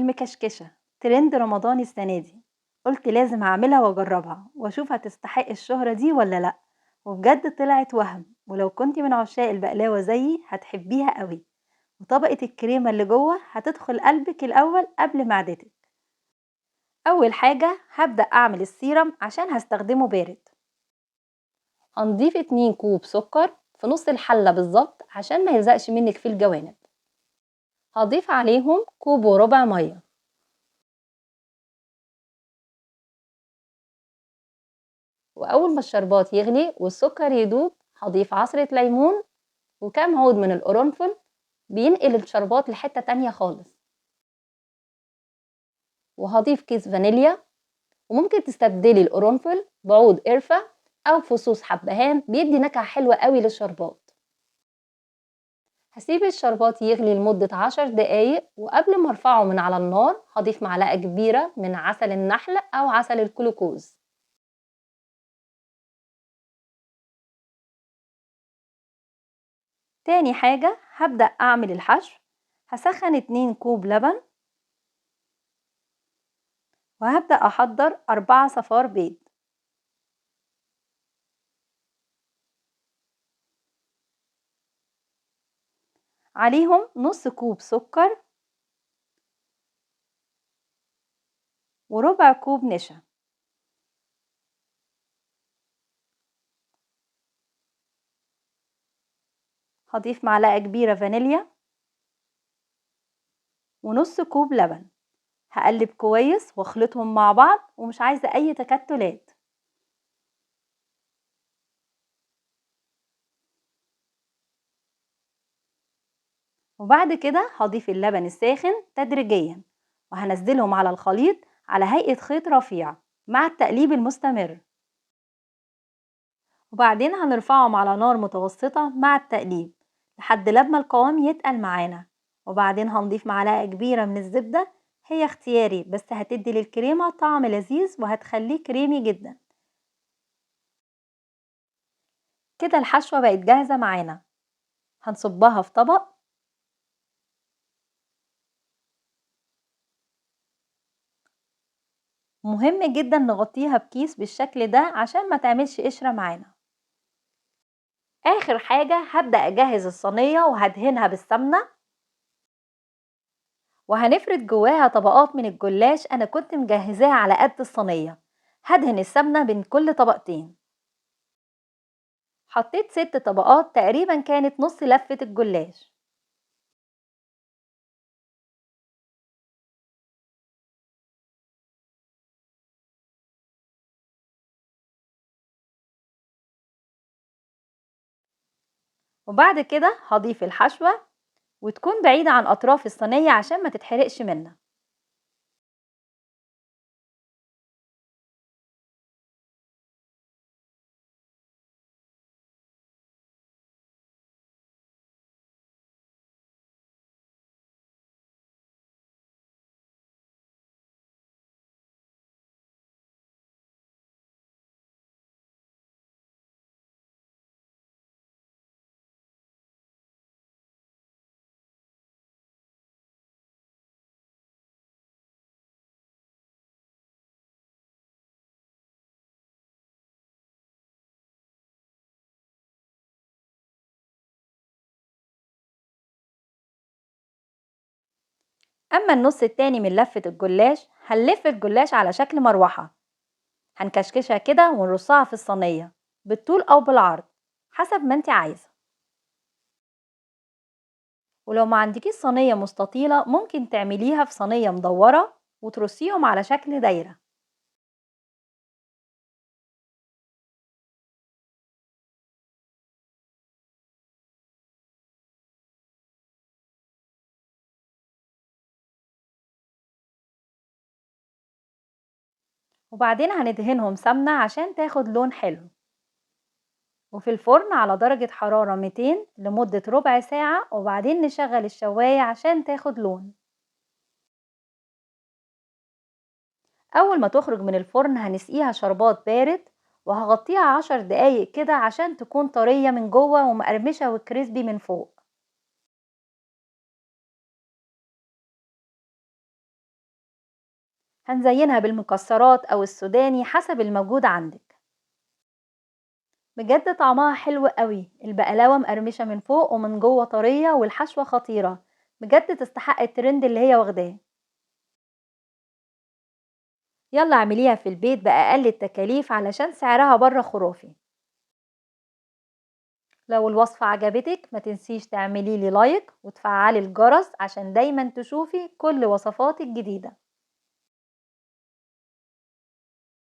المكشكشة ترند رمضان السنة دي، قلت لازم هعملها واجربها واشوف هتستحق الشهرة دي ولا لا، وبجد طلعت وهم. ولو كنت من عشاق البقلاوة زيي هتحبيها قوي، وطبقة الكريمة اللي جوه هتدخل قلبك الأول قبل معدتك. أول حاجة هبدأ أعمل السيرم عشان هستخدمه بارد. هنضيف 2 كوب سكر في نص الحلة بالظبط عشان ما يلزقش منك في الجوانب. هضيف عليهم 1.25 كوب مية. وأول ما الشربات يغلي والسكر يدوب هضيف عصرة ليمون وكام عود من القرنفل، بينقل الشربات لحتة تانية خالص. وهضيف كيس فانيليا، وممكن تستبدلي القرنفل بعود قرفة أو فصوص حبهان، بيدي نكهة حلوة قوي للشربات. هسيب الشربات يغلي لمدة 10 دقايق، وقبل ما ارفعه من على النار هضيف معلقة كبيرة من عسل النحل أو عسل الجلوكوز. تاني حاجة هبدأ أعمل الحشو. هسخن 2 كوب لبن، وهبدأ أحضر 4 صفار بيض. عليهم نص كوب سكر وربع كوب نشا. هضيف معلقة كبيرة فانيليا ونص كوب لبن. هقلب كويس واخلطهم مع بعض، ومش عايزة اي تكتلات. وبعد كده هضيف اللبن الساخن تدريجيا، وهنزلهم على الخليط على هيئة خيط رفيع مع التقليب المستمر. وبعدين هنرفعهم على نار متوسطة مع التقليب لحد لما القوام يتقل معانا. وبعدين هنضيف معلقة كبيرة من الزبدة، هي اختياري بس هتدي للكريمة طعم لذيذ وهتخليه كريمي جدا. كده الحشوة بقت جاهزة معانا. هنصبها في طبق. مهم جدا نغطيها بكيس بالشكل ده عشان ما تعملش قشرة معانا. آخر حاجة هبدأ أجهز الصينية وهدهنها بالسمنة، وهنفرد جواها طبقات من الجلاش أنا كنت مجهزاها على قد الصينية. هدهن السمنة بين كل طبقتين. حطيت 6 طبقات تقريبا، كانت نص لفة الجلاش. وبعد كده هضيف الحشوة، وتكون بعيدة عن أطراف الصينية عشان ما تتحرقش منها. أما النص التاني من لفة الجلاش هنلف الجلاش على شكل مروحة، هنكشكشها كده ونرصها في الصينية بالطول أو بالعرض حسب ما انت عايزة. ولو ما عندكيش صينية مستطيلة ممكن تعمليها في صينية مدورة وترصيهم على شكل دايرة. وبعدين هندهنهم سمنة عشان تاخد لون حلو. وفي الفرن على درجة حرارة 200 لمدة ربع ساعة، وبعدين نشغل الشواية عشان تاخد لون. أول ما تخرج من الفرن هنسقيها شربات بارد، وهغطيها 10 دقايق كده عشان تكون طرية من جوه ومقرمشة وكريسبي من فوق. هنزينها بالمكسرات او السوداني حسب الموجود عندك. بجد طعمها حلو قوي، البقلاوة مقرمشة من فوق ومن جوه طرية، والحشوة خطيرة، بجد تستحق الترند اللي هي واخداه. يلا اعمليها في البيت بأقل التكاليف علشان سعرها بره خرافي. لو الوصفة عجبتك ما تنسيش تعملي لي like وتفعلي الجرس عشان دايما تشوفي كل وصفاتي الجديدة.